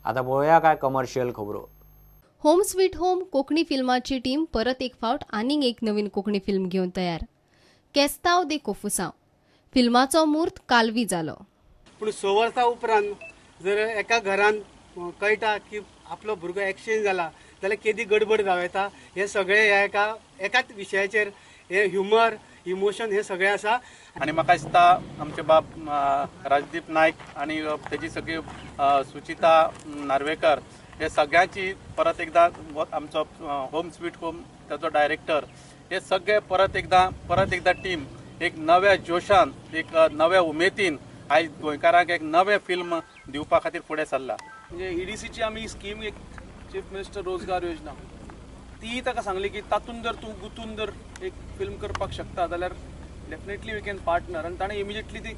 आतां पळोवया काय कमर्शियल खबरो. होम स्वीट होम कोंकणी फिल्माची टीम परत एक फावट आनीक एक नवीन कोंकणी फिल्म घेवन तयार. केस्तांव दे कोफुसांव फिल्माचो मूर्त कालवी जालो. पूण 6 वर्सां उपरांत जर एका घरान कळटा की आपलो भुरगो एक्सचेंज जाला जाल्यार केदी गडबड जावं येता. हे सगळे ह्या एका एकाच विशयाचेर हे ह्युमर इमोशन हे सगळे आसा. आनी म्हाका दिसता आमचे बाब राजदीप नायक आनी तेजी सगळी सुचिता नार्वेकर हे सगळ्यांची परत एकदा आमचो होम स्वीट होम ताचो डायरेक्टर हे सगळे परत एकदा टीम एक नव्या जोशान एक नव्या उमेदीन आयज गोंयकारांक एक नवें फिल्म दिवपा खातीर फुडें सरला. म्हणजे ईडीसीची आमी स्कीम एक चीफ मिनिस्टर रोजगार योजना ती ताका सांगली की तातूंत जर तूं गुंतून जर एक फिल्म करपाक शकता जाल्यार डेफिनेटली we can partner. आनी ताणें इमिजिएटली ती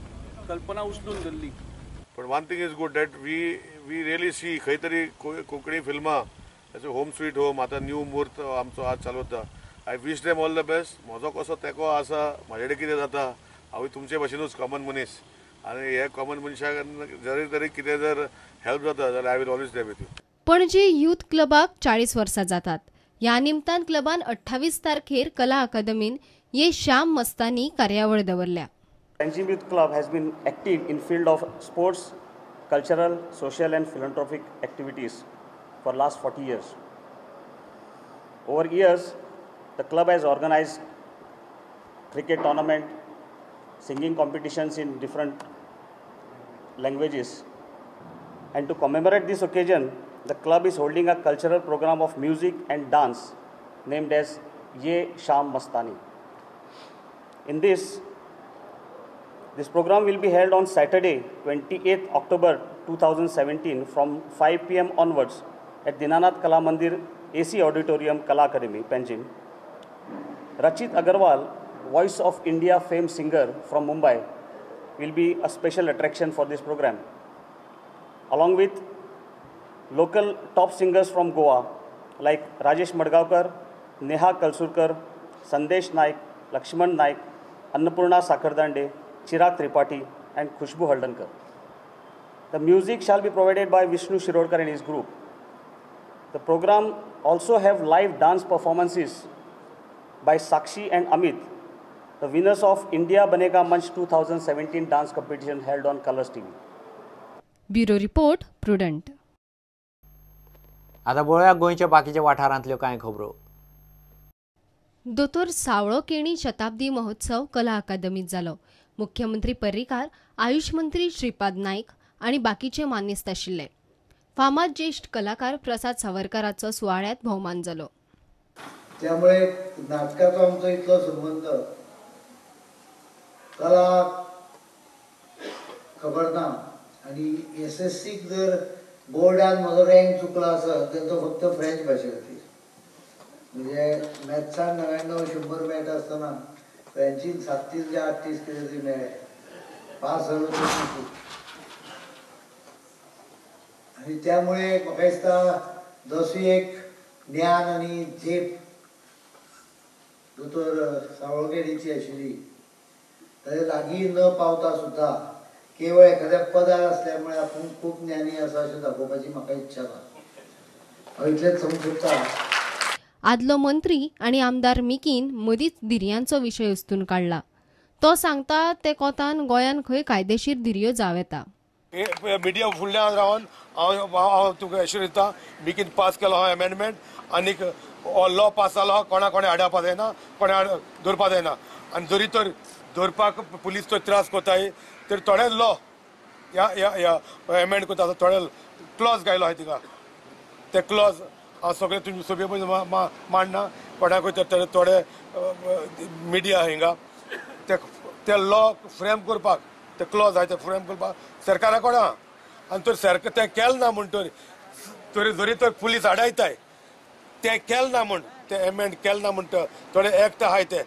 कल्पना उचलून धरली. पण one thing is good that we really see खंय तरी कोंकणी फिल्मां होम स्वीट होम आतां न्यू मूर्त आमचो आज चालू जाता. I wish them all the best. म्हजो कसो तेंको आसा म्हजे कडेन कितें जाता हांव तुमचे भाशेनूच कॉमन मनीस आनी हे कॉमन मनशाक जरी तरी कितें जर हेल्प जाता जाल्यार I will always there with you. Panaji youth क्लबाक 40 वर्सां जातात. ह्या निमतान क्लबान 28 तारखेर कला अकादमीन ये श्याम मस्तानी कार्यावळ दवरल्या. Panjim Youth Club has been active in field of sports, cultural, social and philanthropic activities for last 40 years. Over years, the club has organized cricket tournament, singing competitions in different languages. And to commemorate this occasion, the club is holding a cultural program of music and dance named as Ye Sham Mastani. In this program will be held on Saturday, 28th October 2017 from 5 p.m. onwards at Dinanath Kala Mandir AC Auditorium, Kala Academy, Panjim. Rachit Agarwal, Voice of India fame singer from Mumbai, will be a special attraction for this program, along with local top singers from Goa like Rajesh Madgaonkar, Neha Kalsurkar, Sandesh Naik, Lakshman Naik, Annapurna Sakardande, Chirag Tripathi and Khushbu Haldankar. The music shall be provided by Vishnu Shirodkar and his group. The program also have live dance performances by Sakshi and Amit, the winners of India Banega Manch 2017 dance competition held on Colors TV. Bureau Report, Prudent. आता पळोवया गोंयच्या बाकीच्या वाठारांतल्यो कांय खबरो. दोतोर सावळो केणी शताब्दी महोत्सव कला अकादमीत जालो. मुख्यमंत्री पर्रीकार, आयुष मंत्री श्रीपाद नाईक आनी बाकीचे मानेस्त आशिल्ले. फामाद ज्येष्ठ कलाकार प्रसाद सावरकाराचो सुवाळ्यात भोवमान जालो. त्यामुळे नाटकाचो आमचो इतलो संबंध कला खबर ना आनी एस एस सीक जर बोर्डान म्हजो रँक चुकला आसत तर तो फक्त फ्रेंच भाशे खातीर, म्हणजे मॅथ्सान 99 100 मेळटा आसतना फ्रेंचीन 37 या 38 कितें तरी मेळ्ळे, पास जालो तो. आनी त्यामुळे म्हाका दिसता जशी एक ज्ञान आनी झेप दोतोर सावळो केणीची आशिल्ली ताजे लागीं न पावता सुद्दां केवळ एखाद्या पदार असल्यामुळे आपूण खूब ज्ञानी आसा अशें दाखोवपाची म्हाका इच्छा ना, हांव इतलेंच सांगूंक सोदता. आदलो मंत्री आनी आमदार मिकीन मदींच धिरयांचो विशय उस्तून काडला. तो सांगता ते कोतान गोंयान खंय कायदेशीर धिरयो जावं येता. मिडिया फुडल्यान रावन हांव तुका एश्योर दिता मिकीन पास केलो हा एमेंडमेंट आनीक लॉ पास जालो हा, कोणा कोणें हाडपा जायना, कोणें दवरपा जायना. आनी जरी तर दवरपाक पुलीस तर त्रास करताय तर थोडे लॉ ह्या एमेंड करता, थोडे क्लॉज घायलो आहा तिका, ते क्लॉज हांव सगळे तुमचे सभे मांडना कोणाकूय तर थोडे मिडिया हिंगा ते लॉ फ्रेम करपाक ते क्लॉज आहा ते फ्रेम करपाक सरकारा कडेन आहा. आनी तर सरकार तें केलें ना म्हणटरी तरी जरी तर पुलीस आडायताय तें केलें ना म्हूण, तें एमेंड केलें ना म्हणटा थोडे एक्ट आहाय ते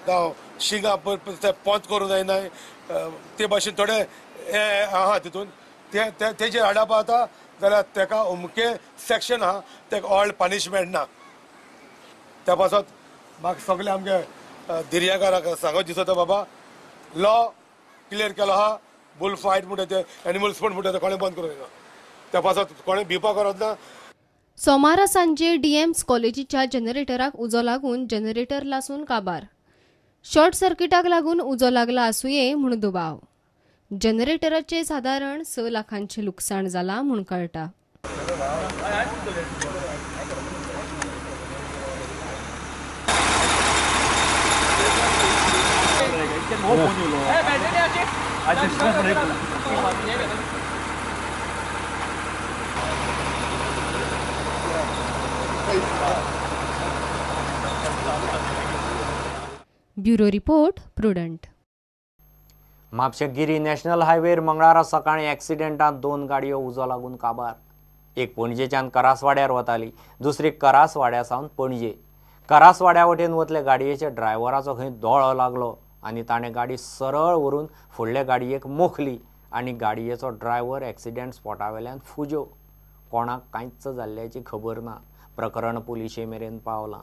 जावं शिंगा ते पोंत करूंक जायना ते भाशेन थोडे आहा तितून तेजेर हाडप जाता जाल्यार तेका अमकें सेक्शन आहा तेका ऑल पनिशमेंट ना. त्या पासत म्हाका सगळे आमगे धिरयाकाराक सांगत दिसता बाबा लॉ क्लियर केलो आहा, बुल फायट म्हणटा ते एनिमल स्पोर्ट म्हणटा ते कोणें बंद करूंक जायना. त्या पासत कोणें भिवपाक गरज ना. सोमारा सांजे डीएम्स कॉलेजीच्या जनरेटराक उजो लागून जनरेटर लासून काबार. शॉर्ट सर्किटाक लागून उजो लागला आसुये म्हूण दुबाव. जनरेटराचे सादारण 6 लाखांचे लुकसाण जाला म्हूण कळटा. Bureau report, Prudent. Mapusa Giri national हायवेर मंगळारा सकाळीं एक्सिडेंटांत 2 गाडयो उजो लागून काबार. एक पणजेच्यान करासवाड्यार वताली, दुसरी करासवाड्या सावन पणजे. करासवाड्या वटेन वतले गाडयेच्या ड्रायव्हराचो खंय दोळो लागलो आनी ताणें गाडी सरळ व्हरून फुडले गाडयेक मोखली आनी गाडयेचो ड्रायव्हर एक्सिडेंट स्पॉटा वेल्यान फुज्यो. कोणाक कांयच जाल्ल्याची खबर ना. प्रकरण पुलिशे मेरेन पावलां.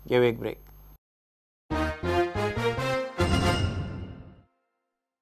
घेवं एक ब्रेक.